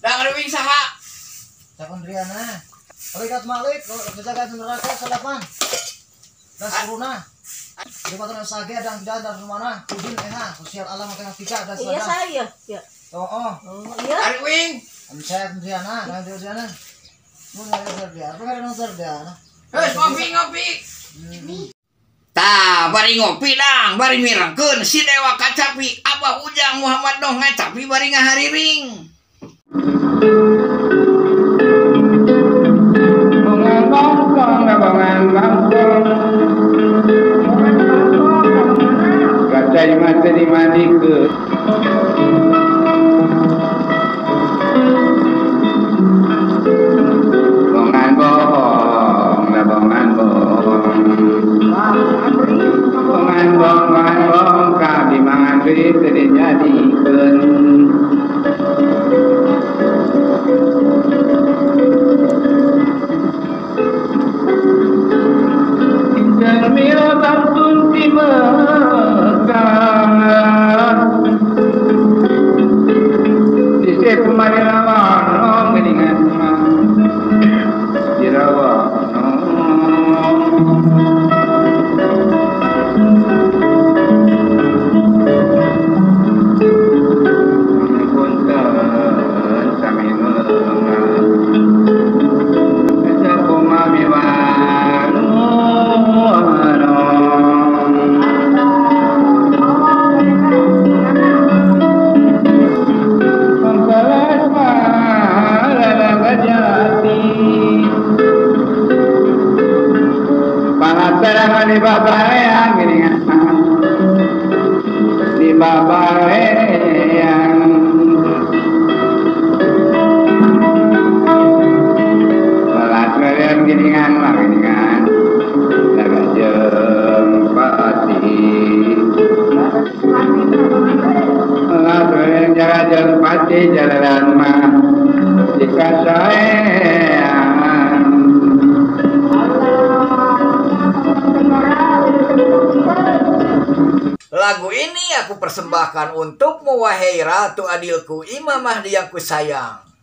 Dang rewing saha? Cakondriana. Kalikat Malik, kejagaan neraka salapan. Dan suruna. Di patron sage dan dan rumana, udin eha, sosial alam matematika dan Iya saya, ya. Oh, oh. Oh, iya. Arwing. Saya Andriana, Andriana. Mun ada apa ada Andriana. Heuh, ngopi ngopi. Tah, bari ngopi dang, bari mirengkeun si Dewa Kacapi, Abah Ujang Muhammad Noh ngacapi bari ngahariring. Lagu ini aku persembahkan untukmu wahai Ratu Adilku, Imam Mahdi yang kusayang.